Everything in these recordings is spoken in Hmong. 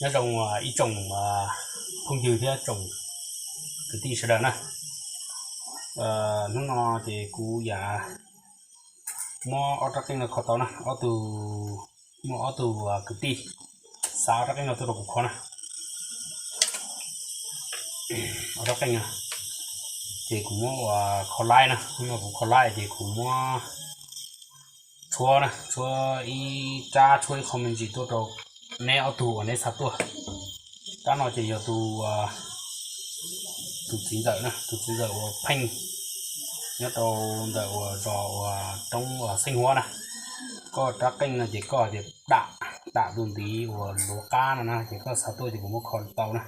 Nyob zoo ib tsoom phooj ywg thiab tsoom kwv tij sawv daws na. Hnub no ces kuv yam muab ob rab qeej no kho tau na, ob tug, muaj ob tug kwv tij xa ob rab qeej no tuaj rau kuv kho na. Ob rab qeej no ces kuv muab ua kho laib na, hnub no kuv kho laib ces kuv muab tshuab na, tshuab ib rab, tshuab ib qho me ntsis tuaj rau neb ob tug uas neb xa tuaj. Rab no ces yog tus, tus txiv ntxawm na, tus txiv ntxawm uas pheej nyob rau ntawm uas zos uas roob uas Xeeb Huab na. Koj rab qeej no ces koj tias dam, dam tus ntiv uas luav qab no na, ces koj xa tuaj ces kuv muab kho tau na.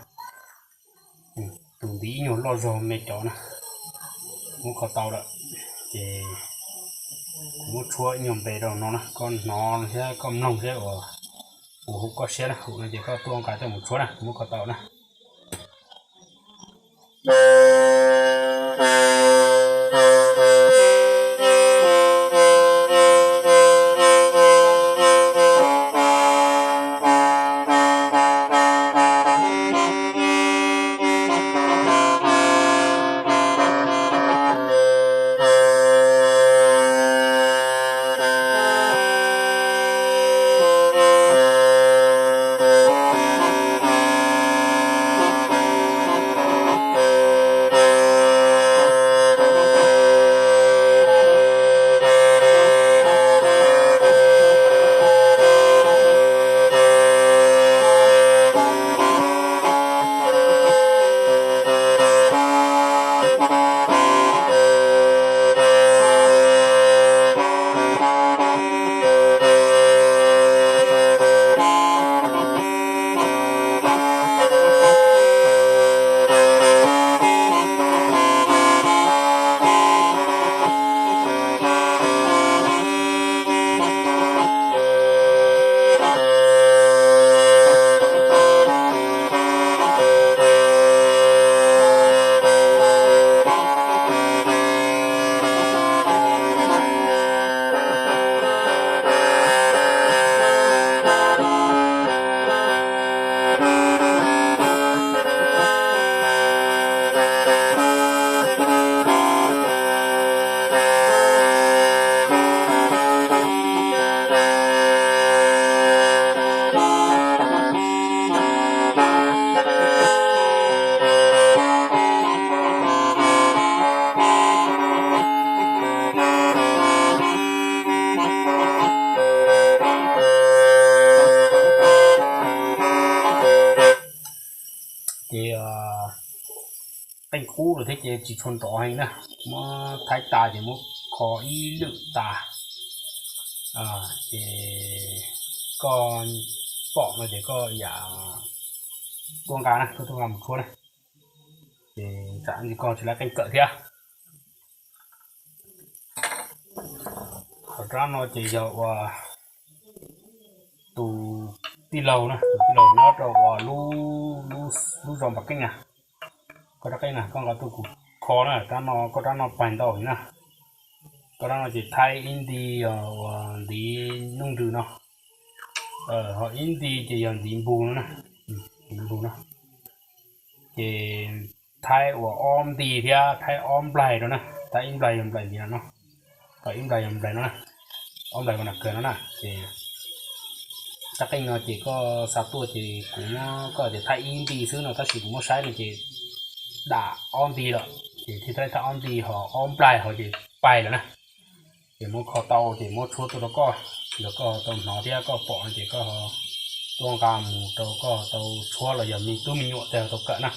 Tus ntiv ib nyuag loj zog me cov na, muab kho tau lawm. Ces kuv muab tshuab ib nyuag npe rau no na, koj hnov thiab koj mloog thiab uas hu koj siab na, hu no ces koj tuaj nqa coj mus tshuab na, kuv muab kho tau na. Ces qeej qub lawm thiab ces tsis tshua nrov heev na, muab thaij tas ces muab kho ib lwm tas. Ces koj pom no ces koj yam tuaj nqa na, koj tuaj nqa mus tshuab na. Ces tsam ntsis koj tsis laib qeej kawm thiab. Qhov rab no ces yog uas tus tij laug na, tus tij laug nyob rau uas lub, lub zos Npam Keeb na. Koj rab qeej na koj nqa tuaj kuv kho na, rab no, koj rab no pais ntau na. Koj rab no ces thaij ib nti yog uas ntiv nuj nrws no, ho ib nti ces yog ntiv npus no na, ntiv npus no. Ces thaij uas ob nti thiab thaij ob nplaig rau na, thaij ib nplaig yog nplaig ntiv no, thaij ib nplaig yog nplaig no na, ob nplaig ko na kawg no na. Ces rab qeej no ces koj xa tuaj ces kuv muab, koj tias thaij ib nti xwb no tab sis kuv muab saib no ces dam ob nti lawm, ces thiaj thaij ob nti ho ob nplaig ho ces pais lawm na. Ces muab kho tau ces muab tshuab tuaj rau koj, yog koj tau hnov thiab koj pom no ces koj ho tuaj nqa mus rau koj tau tshuab los yog me tub me nyuam tej ho tau kawm na.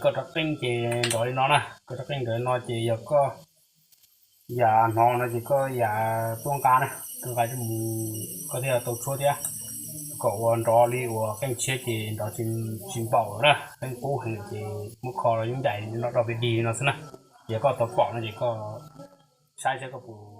Koj rov qeej ces nrov li no na, koj rov qeej nrov li no ces yog koj yam hnov no ces koj yam tuaj nqa na, tuaj nqa coj mus koj thiaj tau tshuab thiab. Kom ua nrov li uas qeej tshiab ces nrov tsis npaum lawm na, qeej qub heev ces muab kho los yeej ncaim no rau pem dig no xwb na. Ces koj tau pom no ces koj saib saib koj puas